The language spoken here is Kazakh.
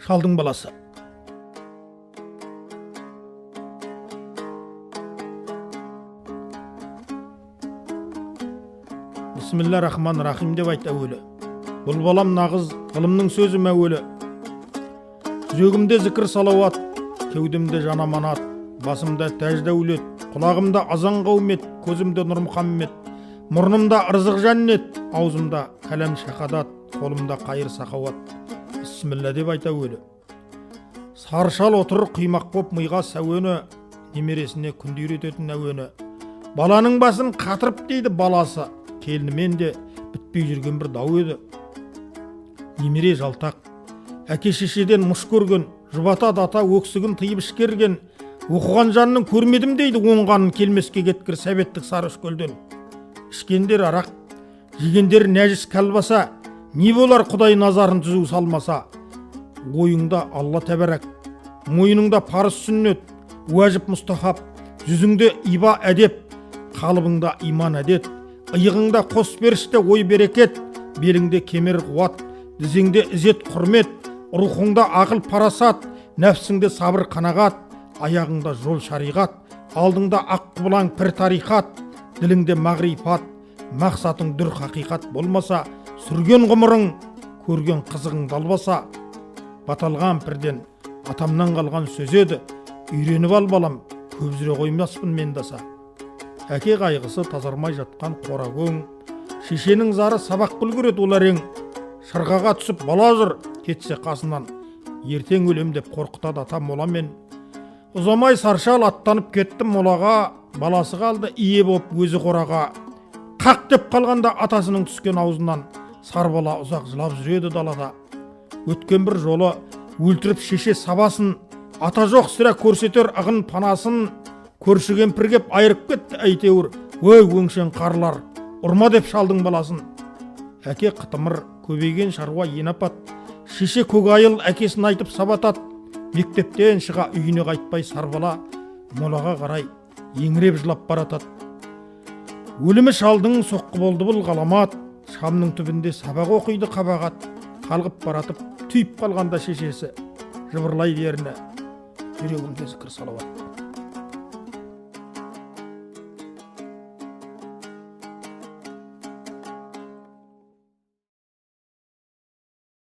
Шалдың баласы. Бисмилла рахман рахим деп айт әуелі. Бұл балам нағыз ғылымның сөзі мәуелі. Жүрегімде зікір салауат, кеудемде жан аманат, басымда тәж дәулет, құлағымда азан қаумет, көзімде нұр Мұхаммед, мұрнымда ырзық жәннет, аузымда кәләм шахадат, қолымда қайыр сахауат. Бисмилла деп айт әуелі. Сары шал отыр құймақ боп миға сәуені, немересіне күнде үйрететін әуені. Баланың басын қатырып дейді баласы, келінімен де бітпей жүрген бір дау еді. Немере жалтақ, әке шешеден мұш көрген, жұбатады ата өксігін тыйып ішкерген, оқыған жанның көрмедім дейді оңғанын келмеске кеткір сәбеттік сары үшкөлден. Ішкендер арақ, жегендер нәжіс кәлбаса, не болар Құдай назарын түзу салмаса. Ойыңда Алла тәбәрәк, мойныңда парыз сүннет, уәжіп мұстахап, жүзіңде иба әдеп, қалыбыңда иман әдет, иығыңда қос періште ой берекет, беліңде кемер қуат, дізеңде ізет құрмет, рухыңда ақыл парасат, нәпсіңде сабыр қанағат, аяғыңда жол шариғат, алдыңда ақ құбылаң пір тариқат, діліңде мағрифат, мақсатың дүр хақиқат болмаса, сүрген ғұмырың, көрген қызығың далбаса. Баталған пірден атамнан қалған сөз еді, үйреніп ал балам, көп жүре қоймаспын мен даса. Әке қайғысы тазармай жатқан қора көң, шешенің зары сабақ көреді олар ең. Шырғаға түсіп бала жүр, кетсе қасынан, ертең өлем деп қорқытады ата моламен. Ұзамай саршал аттанып кетті молаға, баласы қалды ие боп өзі қораға. Қақ деп қалғанда атасының түскен аузынан, сар бала ұзақ жылап жүреді далада. Өткен бір жолы өлтіріп шеше сабасын, ата жоқ сірә көрсетер ығын панасын. Көрші кемпір кеп айырып кетті әйтеуір, өй өңшең қарлар, ұрма деп шалдың баласын. Әке қытымыр, көбейген шаруа енапат, шеше көк айыл әкесін айтып сабатат. Мектептен шыға үйіне қайтпай сарбала, молаға қарай еңіреп жылап баратат. Өлімі шалдың соққы болды бұл ғаламат, шамның түбінде сабақ оқиды қабағат. Қалғып баратып түйіп қалғанда шешесі, жыбырлайды ерні, жүрегімде зікір салауат.